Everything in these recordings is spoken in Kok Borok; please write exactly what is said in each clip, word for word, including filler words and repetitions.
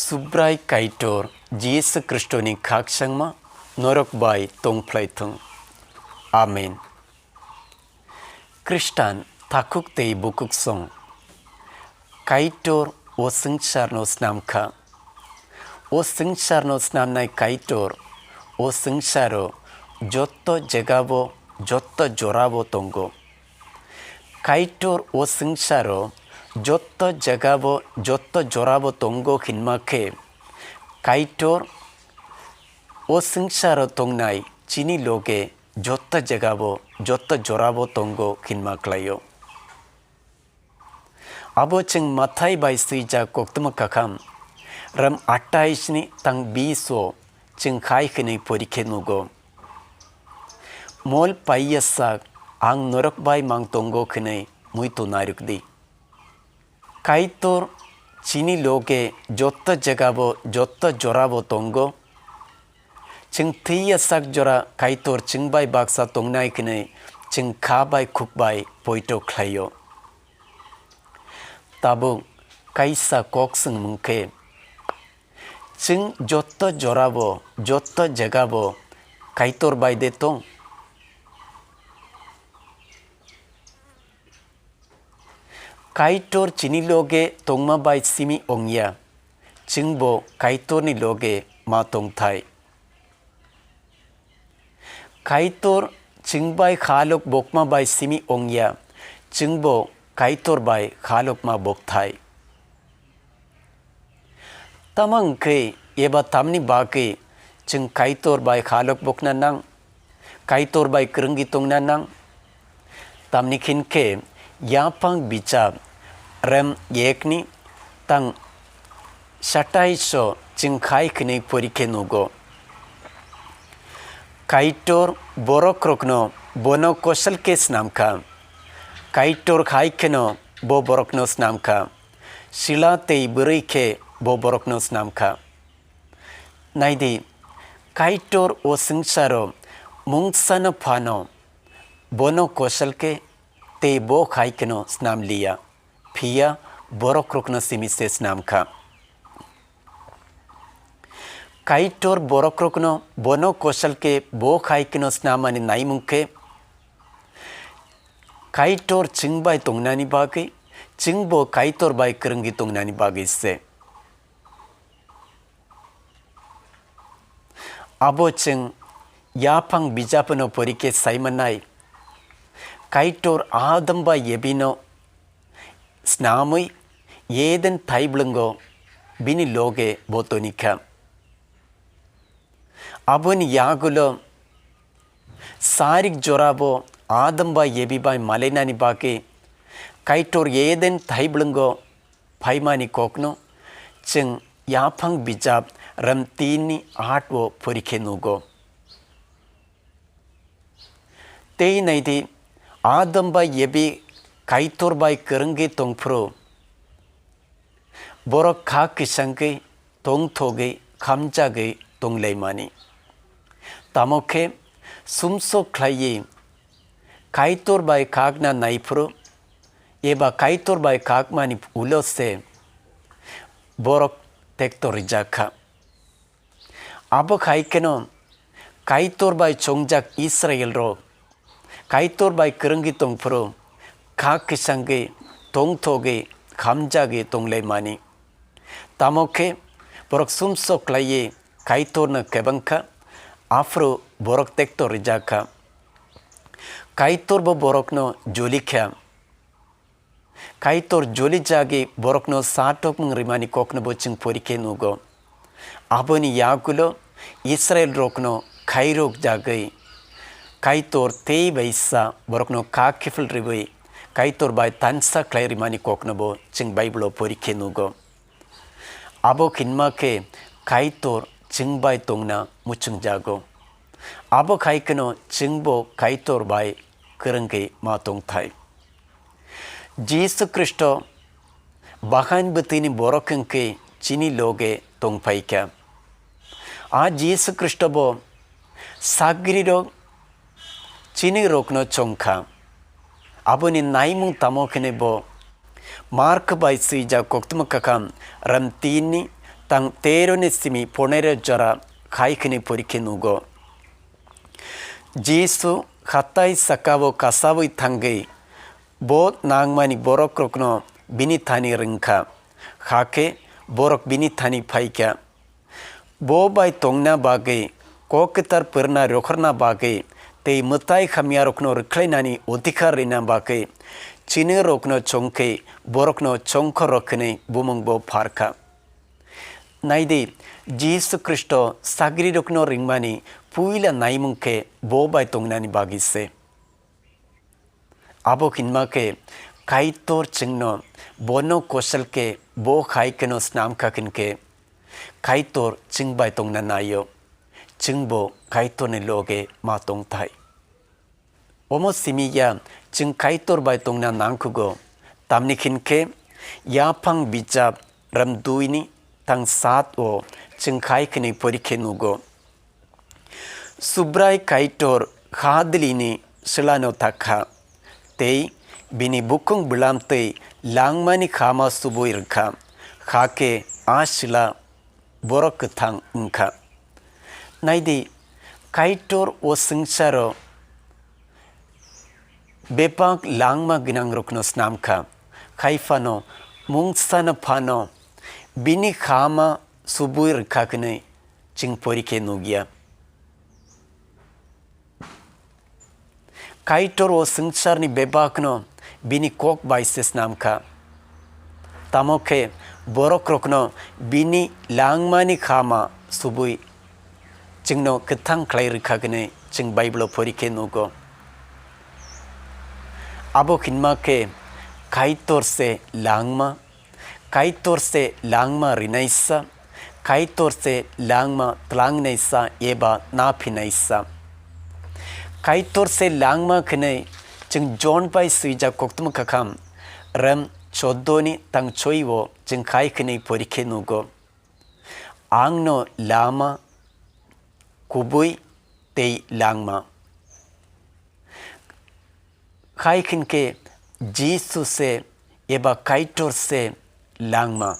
Subrai Kaitor Jisu Khristoni khakchangma norok bai tongphlai thung. Amen. Khristan takhuk tei bukhuk song. Kaitor o swngcharno snam kha. O swngcharno snamnai Kaitor o swngcharo jotto jegabo, jotto jorabo tongo. Kaitor o swngcharo jotto jegabo, jotto jorabo tongo hinma khe, Kaitor o swngcharo tongnai chini loge jotto jegabo, jotto jorabo tongo hinma khlaio. Abo chwng Mathai bai swijak koktwma kakham, ram atais ni tang bis o chwng khai hwnwi porikhe nugo. Mol paiya sak ang norok bai mang tongo hwnwi muitu narwk di. Kaitor chini loge jotto jegabo, jotto jorabo tongo. Chwng thwiya sak jora Kaitor chwng bai baksa tongnai hwnwi chwng kha bai khuk bai poito khlaio. Tabuk kaisa kok swngmung khe, chwng jotto jorabo, jotto jegabo Kaitor bai de tong? Kaitor chini loge tongma bai simi ongya, chwngbo Kaitorni loge ma tongthai. Kaitor chwng bai khalok bokma bai simi ongya, chwngbo Kaitor bai khalok ma bokthai. Tamo wngkhe eba tamni bagwi chwng Kaitor bai khalok bokna nang? Kaitor bai kwrwngwi tongna nang? Tamni khin khe yaphang bichap rem yekni tang satais o chwng khai hwnwi porikhe nugo. Kaitor borokrokno bono kosol khe snam kha. Kaitor hai kheno bo borokno snam kha. Sila tei bwrwi khe bo borokno snam kha. Naidi, Kaitor o swngcharo mungsano phano bono kosol khe tei bo hai kheno snam liya, phiya borokrokno simi se snam kha. Kaitor borokrokno bono kosol khe bo hai kheno snamani naimung khe, Kaitor chwng bai tongnani bagwi, chwngbo Kaitor bai kwrwngwi tongnani bagwi se. Abo chwng yaphang bijapno porikhe sai mannai. Kaitor Adam bai Ebino snamwi Eden thaibwlwngo bini loge bo tonikha. Aboni yagulo sarik jorabo Adam bai Ebi bai malainani bagwi Kaitor Eden thaibwlwngo phaimani kokno chwng yaphang bijap ram tinni aat o porikhe nugo. Tei naidi, Adam bai Ebi Kaitor bai kwrwngwi tongphuru, borok kha kwchangwi, tongthogwi, khamjagwi tonglaimani. Tamo khe sumsok khlaiwi Kaitor bai kakna naiphuru eba Kaitor bai kakmani ulo se borok tekto rijak kha. Abo hai kheno Kaitor bai chongjak Israel rok Kaitor bai kwrwngwi tongphuru kha kwchangwi, tongthogwi, khamjagwi tonglaimani. Tamo khe borok sumsok khlaiwi Kaitorno kebeng kha, aphuru borok tekto rijak kha. Kaitor bo borokno joli kha. Kaitor joli jagwi borokno sa tokmung rimani kokno bo chwng porikhe nugo. Aboni yagulo Israel rokno khairok jagwi Kaitor tei bai sa borokno kha kiphil riwi Kaitor bai tansa khlai rimani kokno bo chwng Bible o porikhe nugo. Abo hinma khe Kaitor chwng bai tongna muchungjago. Abo hai kheno chwngbo Kaitor bai kwrwngwi ma tongthai. Jisu Khristo bahan bwtwini borok wngkhe chini loge tongphaikha. A Jisu Khristo bo sagrirok chini rokno chongkha. Aboni naimung tamo khene bo Mark bai swijak koktwma kakham ram tinni tang tero ni simi ponero jora khai khini porikhe nugo. Jisu hatai sakao kasawi thangwi bo nangmani borokrokno bini thani rwngkha, hakhe borok bini thani phaikha. Bo bai tongna bagwi, kok kwthar pwrwna rokhorna bagwi tei mwtai hamyarokno rwkhlainani odhikar rwna bagwi chini rokno chongkhe borokno chongkhor rok hwnwi bumung bo pharkha. Naidi, Jisu Khristo sagrirokno ringmani puila naimung khe bo bai tongnani bagwi se. Abo hinma khe Kaitor chwngno bono kosel khe bo hai kheno snam kha hwn khe Kaitor chwng bai tongna naio, chwngbo Kaitorni loge ma tongthai. Omo simi ya chwng Kaitor bai tongna nangkhugo, tamni hwn khe yaphang bijap ram dui ni tang sat o chwng hai khwnwi porikhe nugo. Subrai Kaitor hadlini swlano takha, tei bini bukung bwlam tei langmani khama subui rwkha, hakhe a swla borok kwthang wngkha. Naidi, Kaitor o swngcharo bebak langma gwnangrokno snamkha, hai phano mungsano phano bini khama subui rwkha hwnwi chwng porikhe nukya. Kaitor o swngcharni bebakno bini kok bai se snamkha. Tamo khe borokrokno bini langmani khama subui chwngno kwthang khlai rwkha hwnwi chwng Bible-o porikhe nugo. Abo hinma khe Kaitor se langma, Kaitor se langma rinaisa, Kaitor se langma tlangnaisa eba naphinaisa. Kaitor se langma hwnwi chwng Jon bai swijak koktwma kakham rem choddo ni tang choi o chwng hai hwnwi porikhe nugo. Angno lama, kubui tei langma. Hai hwn khe Jisu se eba Kaitor se langma.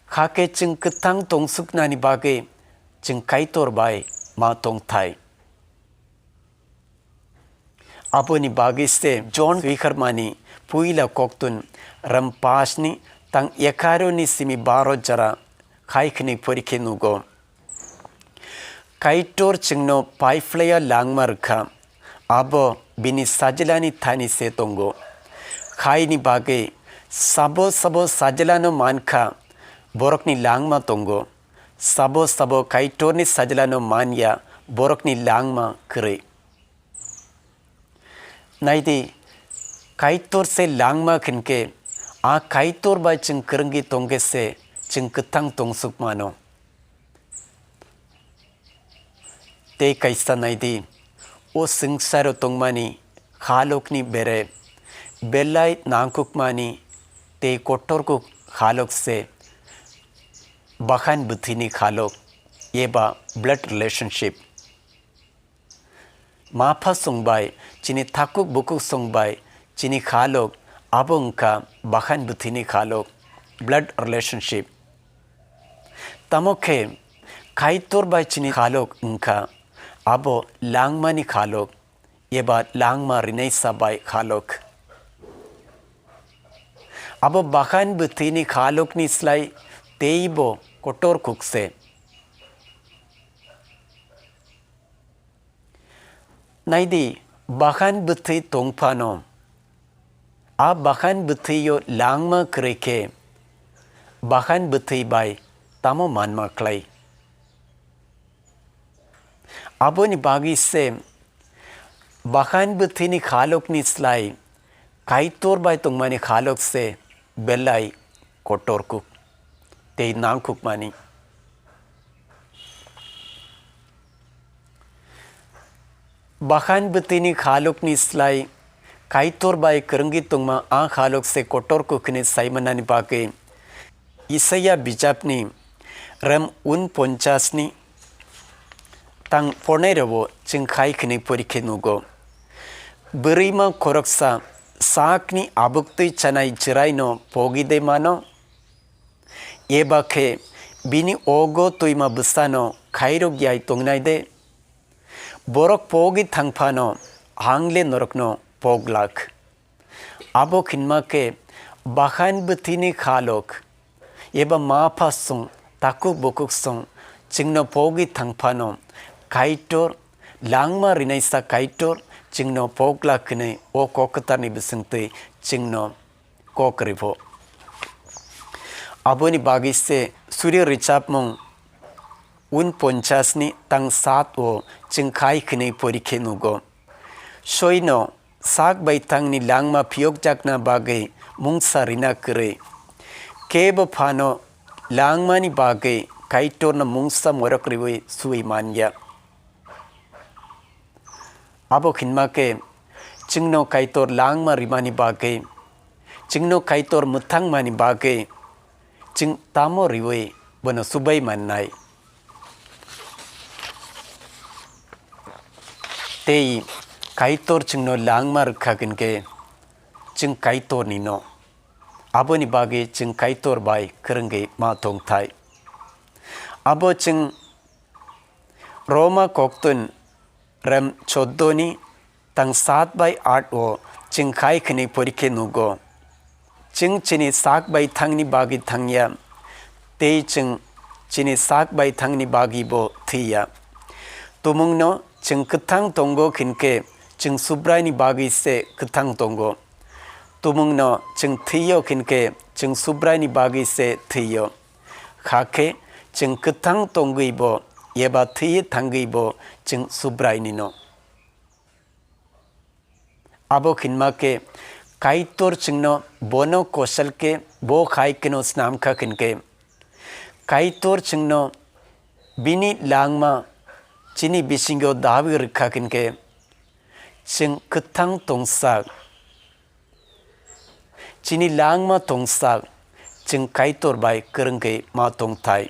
Hakhe chwng kwthang tongsuknani bagwi chwng Kaitor bai ma tongthai. Aboni bagwi se Jon swikharmani puila koktun rem pash ni tang ekharo ni simi baro jora hai hwnwi porikhe nugo. Kaitor chwngno paiphlaiya langma rwkha, abo bini sajlani thani se tongo. Haini bagwi sabo sabo sajlano mankha, borokni langma tongo. Sabo sabo Kaitorni sajlano manya, borokni langma kwrwi. Naidi, Kaitor se langma hwn khe, a Kaitor bai chwng kwrwngwi tong khe se chwng kwthang tongsuk mano. Tei kaisa naidi, o swngcharo tongmani halokni bere belai nangkukmani tei kotorkuk halok se bahan bwthwini halok eba blood relationship. Mapha song bai chini thakhuk bukhuk song bai chini halok abo wngkha bahan bwthwini halok, blood relationship. Tamo khe Kaitor bai chini halok wngkha abo langmani halok eba langma rinaisa bai halok. Abo bahan bwthwini halokni slai teibo kotor kukse. Naidi, bahan bwthwi tong phano, a bahan bwthwio langma kwrwi khe bahan bwthwi bai tamo manma khlai? Aboni bagwi se bahan bwthwini halokni slai Kaitor bai tongmani halok se belai kotor kuk tei nangkukmani. Bahan bwtwini halokni slai Kaitor bai kwrwngwi tongma a halok se kotor kuk hwnwi saimanani bagwi Isaia bijapni rem unponchas ni tang pornairao chwng khai hwnwi porikhe nugo. Bwrwima khoroksa sakni abuktwi chanai chwraino pogwi de mano? Eba khe bini ogo twima bwsano khairok yai tongnai de? Borok pogwi thang phano, ang le norokno pok glak. Abo hinma khe, bahan bwthwini khalok eba ma pha song, takhuk bukhuk song, chwngno pogwi thang phano, Kaitor, langma rinaisa Kaitor, chwngno pok glak hwnwi o kok kwtharni bisingtwi chwngno kok rw pho. Aboni bagwi se suri rwchapmung unponchas ni tang sat o chwng khai hwnwi pori khe nugo. Soino sak bai thangni langma phiyokjakna bagwi mungsa rina kwrwi. Kebo phano langmani bagwi Kaitorno mungsa morok rwui sui man ya. Abo hinma khe, chwngno Kaitor langma rimani bagwi, chwngno Kaitor mwthangmani bagwi, chwng tamo riui bono subai mannai? Tei Kaitor chwngno langma rwkha hinkhe, chwng Kaitorni no. Aboni bagwi chwng Kaitor bai kwrwngwi ma tongthai. Abo chwng Roma koktun rem choddo ni tang sat bai aat o chwng khai khwnwi porikhe nugo. Chwng chini sak bai thangni bagwi thangya, tei chwng chini sak bai thangni bagwi bo thwiya. Tumungno chwng kwthang tongo hinkhe chwng Subraini bagwi se kwthang tongo. Tumungno chwng thwiyo hinkhe chwng Subraini bagwi se thwiyo. Hakhe chwng kwthang tongwi bo eba thwiwi thangwi bo chwng Subraini no. Abo hinma khe Kaitor chwngno bono kosal khe bo hai kheno snam kha hinkhe, Kaitor chwngno bini langma chini bisingo dawi rwkha hinkhe, chwng kwthang tongsak. Chini langma tongsak, chwng Kaitor bai kwrwngwi ma tongthai.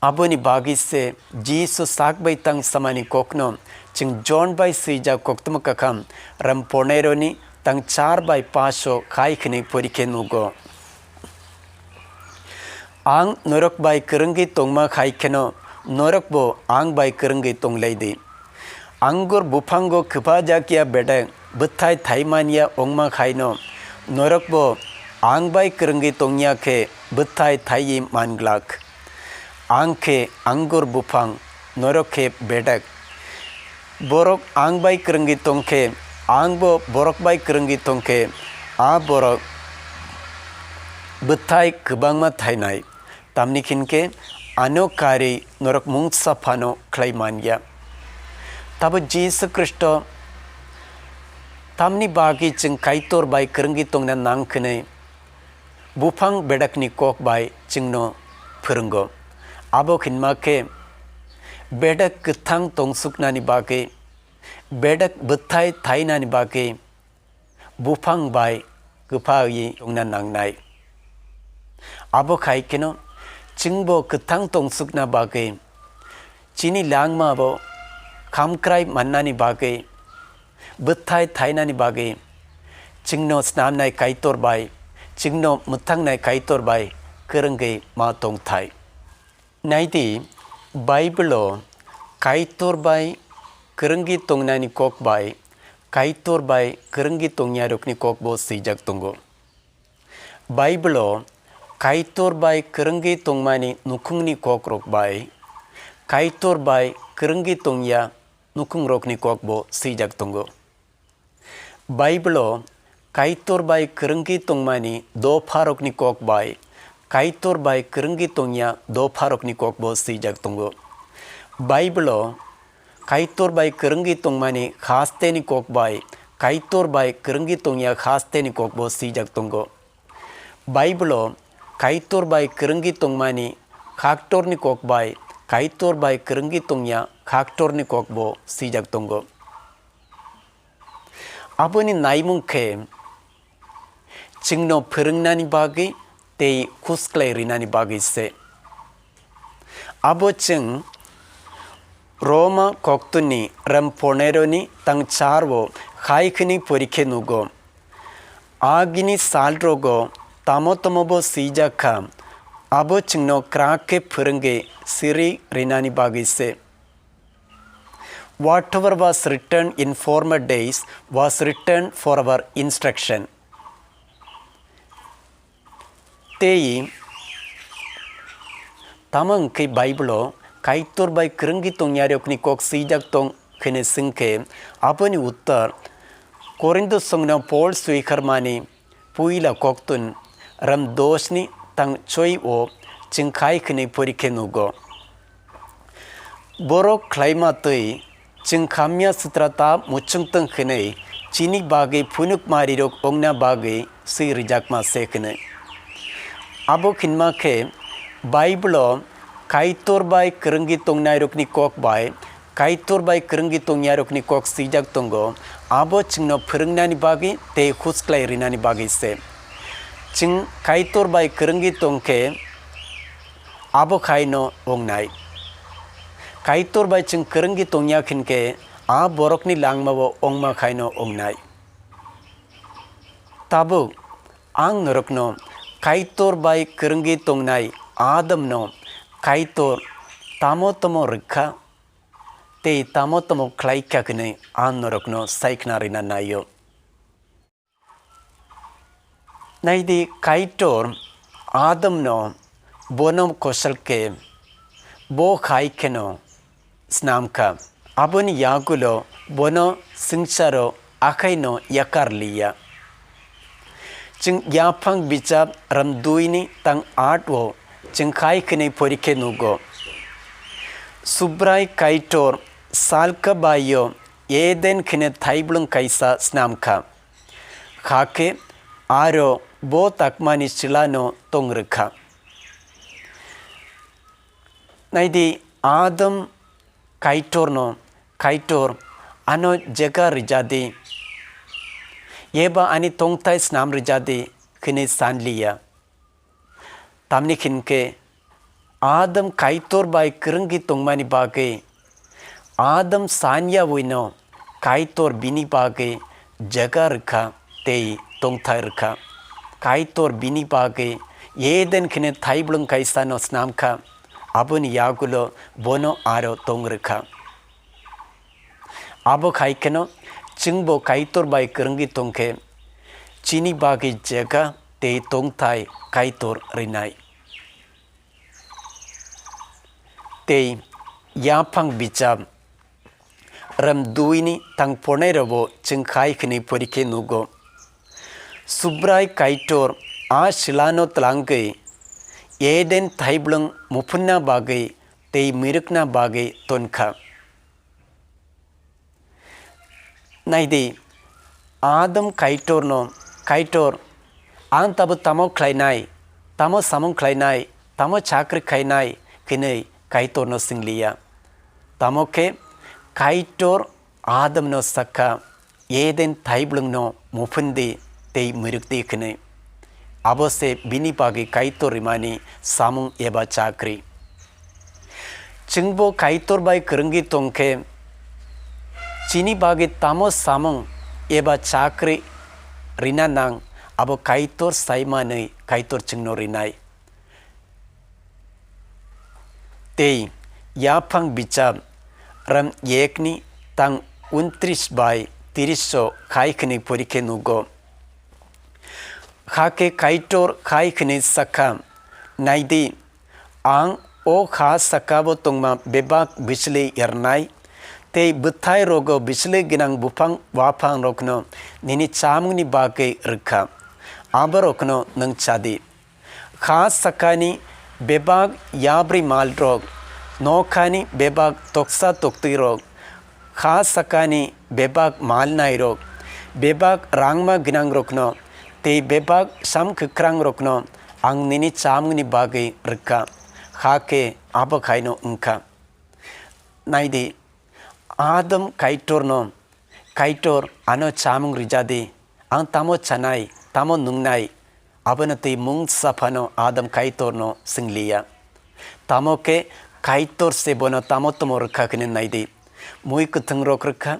Aboni bagwi se Jisu sak bai tang samani kokno chwng Jon bai swijak koktwma kakham ram poneroni tang char bai paso khai khwnwi porikhe nugo. Ang norok bai kwrwngwi tongma khai kheno norokbo ang bai kwrwngwi tonglai di. Angur buphango kwpajak ya bedek bwthai thai man ya wngma khaino, norokbo ang bai kwrwngwi tongya khe bwthai thaiwi man glak. Ang khe angur buphang, norok khe bedek. Borok ang bai kwrwngwi tong khe, ang bo borok bai kwrwngwi tong khe, a borok bwthai kwbangma thainai. Tamni hinkhe ano karwi norok mungsa phano khlai man ya. Tabo Jisu Khristo tamni bagwi chwng Kaitor bai kwrwngwi tongna nang hwnwi buphang bedekni kok bai chwngno phwrwngo. Abo hinma khe bedek kwthang tongsuknani bagwi, bedek bwthai thainani bagwi buphang bai kwphawi wngna nangnai. Abo khai kheno chwngbo kwthang tongsukna bagwi, chini langmabo khamkrai mannani bagwi, bwthai thainani bagwi, chwngno snamnai Kaitor bai, chwngno mwthangnai Kaitor bai kwrwngwi ma tongthai. Naidi, Bible-o Kaitor bai kwrwngwi tongnani kok bai Kaitor bai kwrwngwi tongyarokni kokbo swijak tongo. Bible-o Kaitor bai kwrwngwi tongmani nukhungni kokrok bai Kaitor bai kwrwngwi tongya nukhungrokni kokbo swijak tongo. Bible-o Kaitor bai kwrwngwi tongmani dopharokni kok bai Kaitor bai kwrwngwi tongya dopharokni kokbo swijak tongo. Bible-o Kaitor bai kwrwngwi tongmani hasteni kok bai Kaitor bai kwrwngwi tongya hasteni kokbo swijak tongo. Bible-o Kaitor bai kwrwngwi tongmani khaktorni kok bai Kaitor bai kwrwngwi tongya khaktorni kokbo swijak tongo. Aboni naimung khe chwngno phwrwngnani bagwi tei khusklai rinani bagwi se. Abo chwng Roma koktwni rem poneroni tang char o hai khwnwi porikhe nugo. Agini salrogo tamo tamo bo swijak kha, abo chwngno kwrak khe phwrwngwi siri rinani bagwi se. Whatever was written in former days was written for our instruction. Tei tamo hwnkhe Bible-o Kaitor bai kwrwngwi tongyarokni kok swijak tong hwnwi swngkhe, aboni uttor Korinto songno Pol swiharmani puila koktun ram dosni tang choi-o chwng khai hwnwi porikhe nugo. Borok khlaima twi chwng hamya sutra ta muchungtwng hwnwi chini bagwi phunukmarirok wngna bagwi swi rijakma se hwnwi. Abo hinma khe Bible-o Kaitor bai kwrwngwi tongnairokni kok bai Kaitor bai kwrwngwi tongyarokni kok swijak tongo, abo chwngno phwrwngnani bagwi tei husklai rinani bagwi se. Chwng Kaitor bai kwrwngwi tong khe, abo khaino wngnai. Kaitor bai chwng kwrwngwi tongya hinkhe, a borokni langmao wngma khaino wngnai. Tabuk ang norokno Kaitor bai kwrwngwi tongnai Adamno Kaitor tamo tamo rwkha tei tamo tamo khlaikha hwnwi ang norokno saikhna rwna naio. Naidi, Kaitor Adamno bono kosal khe bo hai kheno snam kha. Aboni yagulo bono swngcharo akhaino yakar liya. Chwng yaphang bichap ram dui ni tang aat o chwng hai khwnwi porikhe nugo. Subrai Kaitor salka baio Eden khwne thaiblwng kaisa snam kha. Hakhe aro bo takmani chwlano tong rwkha. Naidi, Adam Kaitorno, "Kaitor, ano jega rijadi, eba ani tongthai snam rijadi," hwnwi sanliya. Tamni hinkhe Adam Kaitor bai kwrwngwi tongmani bagwi, Adam sanyawino Kaitor bini bagwi jaga rwkha tei tongthai rwkha. Kaitor bini bagwi Eden khene thaiblwng kaisano snamkha, aboni yagulo bono aro tong rwkha. Abo hai kheno chwngbo Kaitor bai kwrwngwi tongkhe, chini bagwi jaga tei tongthai Kaitor rwnai. Tei yaphang bicham ram dui ni tang pornai rokbo chwng hai hwnwi porikhe nugo. Subrai Kaitor a silano tlangwi Eden thaiblwng muphunna bagwi tei mwrwkna bagwi tonkha. Naidi, Adam Kaitorno, "Kaitor, ang tabuk tamo khlainai, tamo samung khlainai, tamo chakri khainai?" hwnwi Kaitorno swngliya. Tamo khe Kaitor Adamno sakha, "Eden thaiblwngno muphundi tei mwrwkdi," hwnwi. Abo se bini bagwi Kaitor rimani samung eba chakri. Chwngbo Kaitor bai kwrwngwi tongkhe, chini bagwi tamo samung eba chakri rina nang, abo Kaitor saimanwi Kaitor chwngno rinai. Tei yaphang bicham ram yekni tang untris bai tiriso hai hwnwi porikhe nugo. Hakhe Kaitor hai hwnwi sakha, "Naidi, ang o ha sakao tongma bebak bichli yarnai, tei bwthai rogo bichli gwnang buphang waphangrokno nini chamungni bagwi rwkha, aborokno nwng chadi. Ha sakani bebak yabri malrok, nokhani bebak toksa toktwirok, ha sakani bebak malnairok, bebak rangma gwnangrokno tei bebak samkwkhrangrokno ang nini chamungni bagwi rwkha." Hakhe abo khaino wngkha. Naidi, Adam Kaitorno, "Kaitor, ano chamung rijadi, ang tamo chanai, tamo nungnai?" Abono twi mungsa phano Adam Kaitorno swngliya. Tamo khe Kaitor se bono tamo tomo rwkha hwnwi naidi. Mui kwthwngrok rwkha,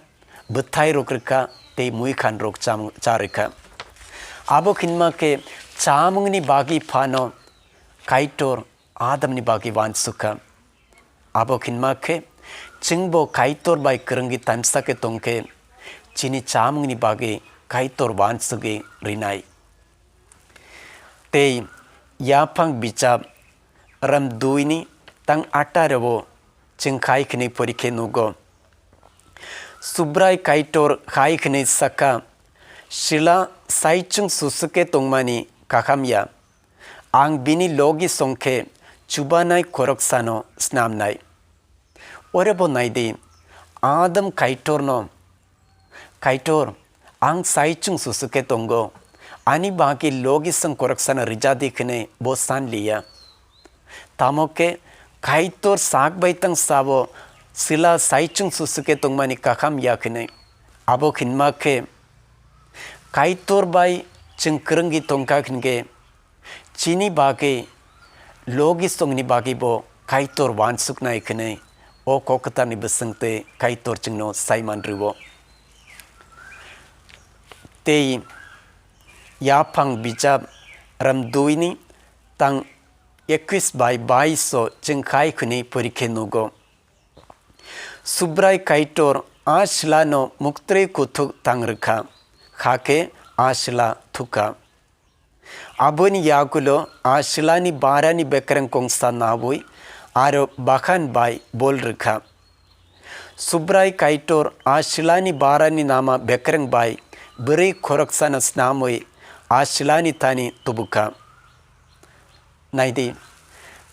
bwthairok rwkha, tei mui khanrok cham-, cha rwkha. Abo hinma khe chamungni bagwi phano Kaitor Adamni bagwi uansukha. Abo hinma khe, chwngbo Kaitor bai kwrwngwi tamsa khe tong khe, chini chamungni bagwi Kaitor uansugwi rinai. Tei yaphang bichap ram dui ni tang atharo o chwng khai khwnwi porikhe nugo. Subrai Kaitor hai khwnwi sakha, "Sila saichung susukhe tongmani kaham ya. Ang bini logi songkhe chubanai khoroksano snamnai." Orebo naidi, Adam Kaitorno, "Kaitor, ang saichung susukhe tongo, ani bagwi logi song khoroksano rijadi," hwnwi bo sanliya. Tamo khe Kaitor sak bai tang sabo, "Sila saichung susukhe tongmani kaham ya," hwnwi. Abo hinma khe Kaitor bai chwng kwrwngwi tongkha hinkhe, chini bagwi, logi songni bagwi bo Kaitor uansuknai hwnwi o kok kwtalni bwswng tei Kaitor chwngno saiman rwo. Tei yaphang bichap ram dui ni tang ekis bai bais o chwng khai khwnwi porikhe nugo. Subrai Kaitor a silano muktrwi kuthuk tang rwkha, hakhe a sila thukha. Aboni yagulo a silani barani bekreng kongsa nawi aro bakhan bai bol rwkha. Subrai Kaitor a silani barani nama bekreng bai bwrwi khoroksano snamwi a silani thani tubukha. Naidi,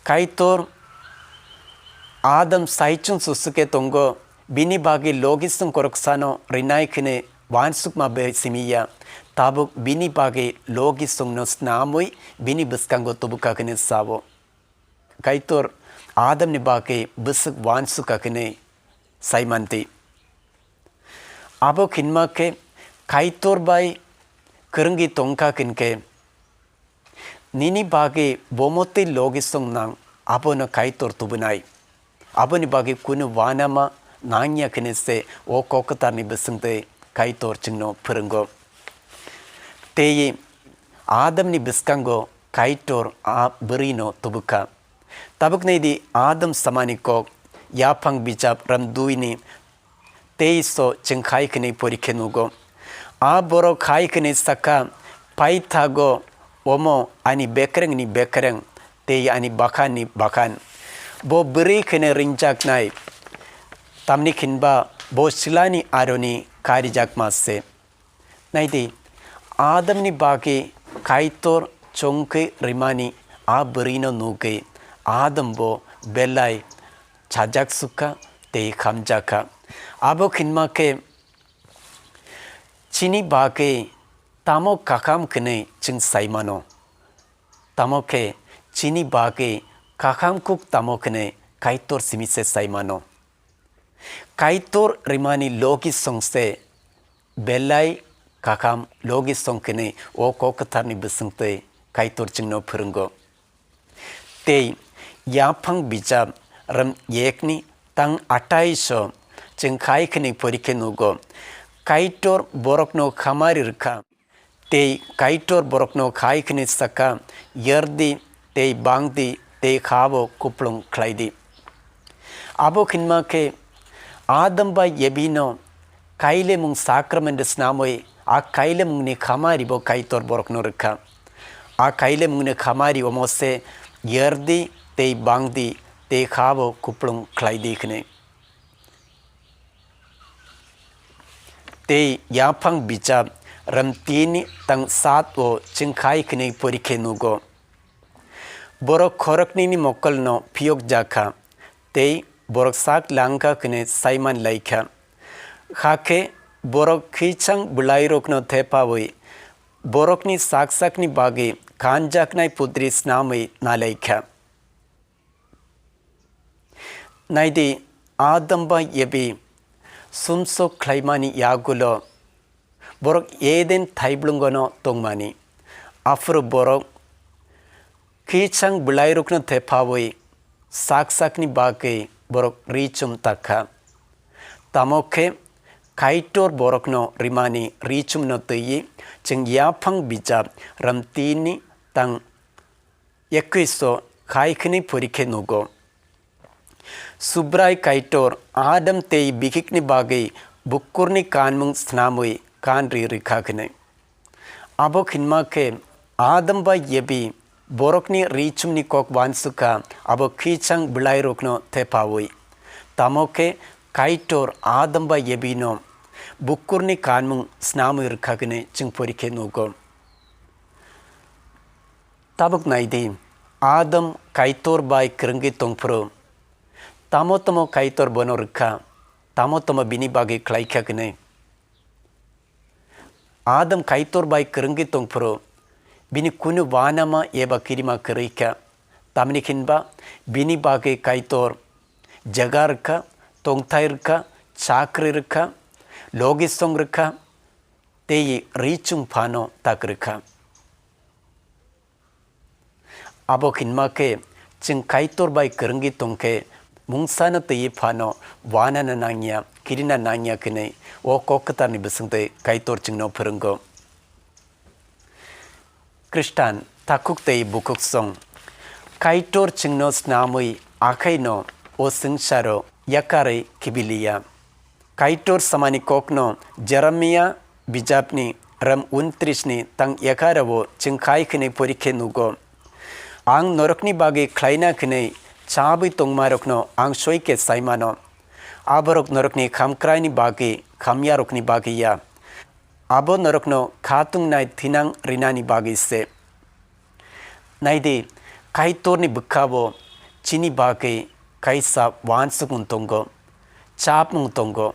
Kaitor Adam saichung susukhe tongo, bini bagwi logi song khoroksano rinai hwnwi uansukma bai simi ya, tabuk bini bagwi logi songno snamwi bini bwskango tubukha hwnwi sao. Kaitor Adamni bagwi bwswk uansukha hwnwi saimanti. Abo hinma khe Kaitor bai kwrwngwi tongkha hinkhe, nini bagwi bomo tei logi song nang, abono Kaitor tubunai. Aboni bagwi kunu uanama nangya hwnwi se o kok kwtalni bwswng tei Kaitor chwngno phwrwngo. Tei Adamni bwskango Kaitor a bwrwino tubukha. Tabuk naidi Adam samani kok, yaphang bichap ram dui ni teis o chwng khai khwnwi porikhe nugo. A borok khai khwnwi sakha, "Paithago omo ani bekrengni bekreng tei ani bakhani bakhan. Bo bwrwi khwnwi ringjaknai, tamni hinba bo silani aroni karijakma se." Naidi, Adamni bagwi Kaitor chongkhe rimani a bwrwino nugwi Adam bo belai chajak sukha tei hamjakha. Abo hinma khe chini bagwi tamo kaham hwnwi chwng sai mano. Tamo khe chini bagwi kaham kuk tamo hwnwi Kaitor simi se sai mano. Kaitor rimani logi song se belai kaham logi song hwnwi o kok kwtharni bwswng twi Kaitor chwngno phwrwngo. Tei yaphang bijap rom yekni tang atais o chwng khai khwnwi porikhe nugo, Kaitor borokno khamari rwkha. Tei Kaitor borokno khai khwnwi sakha, "Yardi tei bangdi tei ha-o kupulung khlaidi." Abo hinma khe Adam bai Evi no kailemung sakramento snamwi a kailemungni khamari bo Kaitor borokno rwkha. A kailemungni khamari omo se, "Yardi tei bangdi tei ha-o kupulung khlaidi," hwnwi. Tei yaphang bijap rom tini tang sat o chwng khai khwnwi porikhe nugo, borok khoroknwini mokolno phiyokjakha tei borok sak langkha hwnwi saiman laikha. Hakhe borok khwichang bwlairokno thepawi borokni sak sakni bagwi kanjaknai pudri snamwi nalaikha. Naidi, Adam bai Evi sumsok khlaimani yagulo borok Eden thaiblwngono tongmani. Aphuru borok khwichang bwlairokno thephawi sak sakni bagwi borok ri chum takha. Tamo khe Kaitor borokno rimani ri chumno twiwi chwng yaphang bijap rom tini tang Ekkuiso khai khwnwi pori khe nugo. Subrai Kaitor Adam tei bikhikni bagwi bukkurni kanmung snamwi kan ri rwkha khwnwi. Abo khinma khe Adam bai Ebi borokni ri chumni kok uansukha, abo khichang bwlairokno thepaui. Tamo khe Kaitor Adam bai Ebino bukkurni kanmung snamwi rwkha khwnwi chwng pori khe nugo. Tabuk nai di, Adam Kaitor bai kwrwngwi tongphuru, tamo tamo Kaitor bono rwkha, tamo tamo bini bagwi khlaikha hwnwi. Adam Kaitor bai kwrwngwi tongphuru, bini kunu uanama eba kirima kwrwikha, tamni hinba bini bagwi Kaitor jaga rwkha, tongthai rwkha, chakri rwkha, logisong rwkha, tei ri chum phano tak rwkha. Abo hinma khe, chwng Kaitor bai kwrwngwi tong khe, mungsano twiwi phano uanana nangya, kirina nangya hwnwi o kok kwtalni bwswngtwi Kaitor chwngno phwrwngo. Khristan takhuk tei bukhuksong, Kaitor chwngno snamwi akhaino o swngcharo yakarwi khibiliya. Kaitor samani kokno Jeremia bijapni ram untris ni tang egarowo chwng khai khwnwi pori khe nugo. Ang norokni bagwi khlaina khwnwi chabwi tongmarokno ang soi khe sai mano. Aborok norokni khamkraini bagwi, khamyarokni bagwi ya. Abo norokno khatungnai thinang rinani bagwi se. Nai di, Kaitorni bwkhao chini bagwi kaisa uansukmung tongo, chapmung tongo.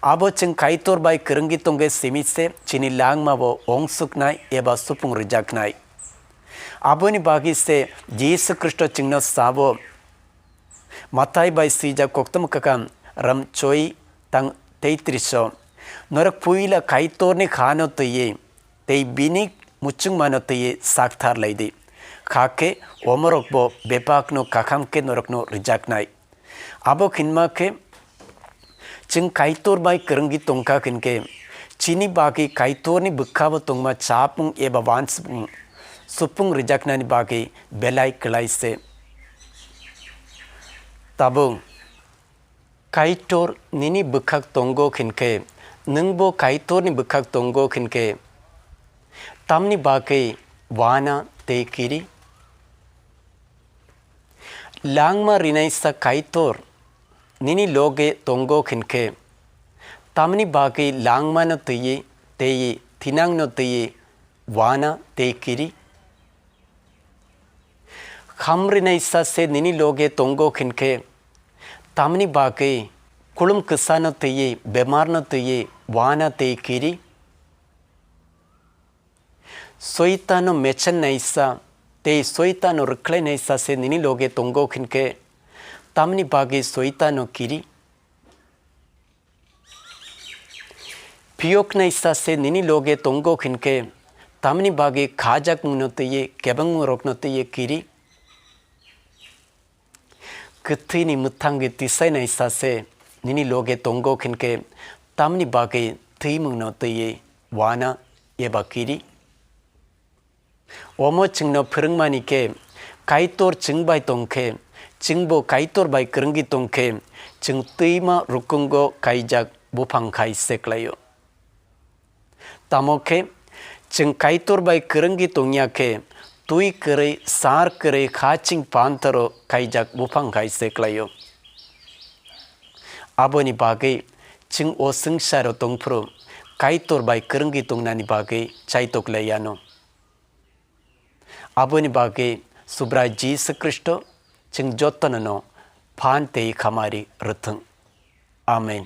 Abo chwng Kaitor bai kwrwngwi tongwi simi se chini langmao ongsuknai eba supung rwjaknai. Aboni bagwi se Jisu Khristo chwngno sao, Mathai bai swijak koktwma kwkam ram choi tang teitris o, norok puila Kaitorni khano twiwi tei bini muchungmano twiwi sakthar lai di. Kha khe omorokbo bebakno kakham khe norokno rwjaknai. Abo hinma khe chwng Kaitor bai kwrwngwi tongkha hwn khe chini bagwi Kaitorni bwkhao tongma chapmung eba uansukmung supung rwjaknani bagwi belai kwlai se. Tabuk Kaitor nini bwkhak tongo hwn khe, nwngbo Kaitorni bwkhak tongo hwn khe, tamni bagwi uana tei kiri? Langma rinaisa Kaitor nini loge tongo hwn khe, tamni bagwi langmano twiwi tei thinangno twiwi uana tei kiri? Khamrinaisa se nini loge tongo hwn khe, tamni bagwi kulum kwsano twiwi, bemarno twiwi, uana tei kiri? Soitano mechennaisa tei Soitano rwkhlainaisa se nini loge tongo hwn khe, tamni bagwi Soitano kiri? Phiyoknaisa se nini loge tongo hwn khe, tamni bagwi khajakmungno twiwi, kebengmungrokno twiwi kiri? Kwthwini mwthangwi tisainaisa se nini loge tongo hwn khe, tamni bagwi thwimungno twiwi uana eba kiri? Omo chwngno phwrwngmani khe, Kaitor chwng bai tong khe, chwngbo Kaitor bai kwrwngwi tong khe, chwng twima rukungo kaijak buphang khai se klai-o. Tamo khe, chwng Kaitor bai kwrwngwi tongya khe, twi kwrwi, sar kwrwi, khaching panthoro kaijak buphang khai se klai-o. Aboni bagwi chwng o swngcharo tongphuru Kaitor bai kwrwngwi tongnani bagwi chaitok lai anw. Aboni bagwi Subrai Jisu Khristo chwng jotono no phan tei khamari rwthwng. Amen.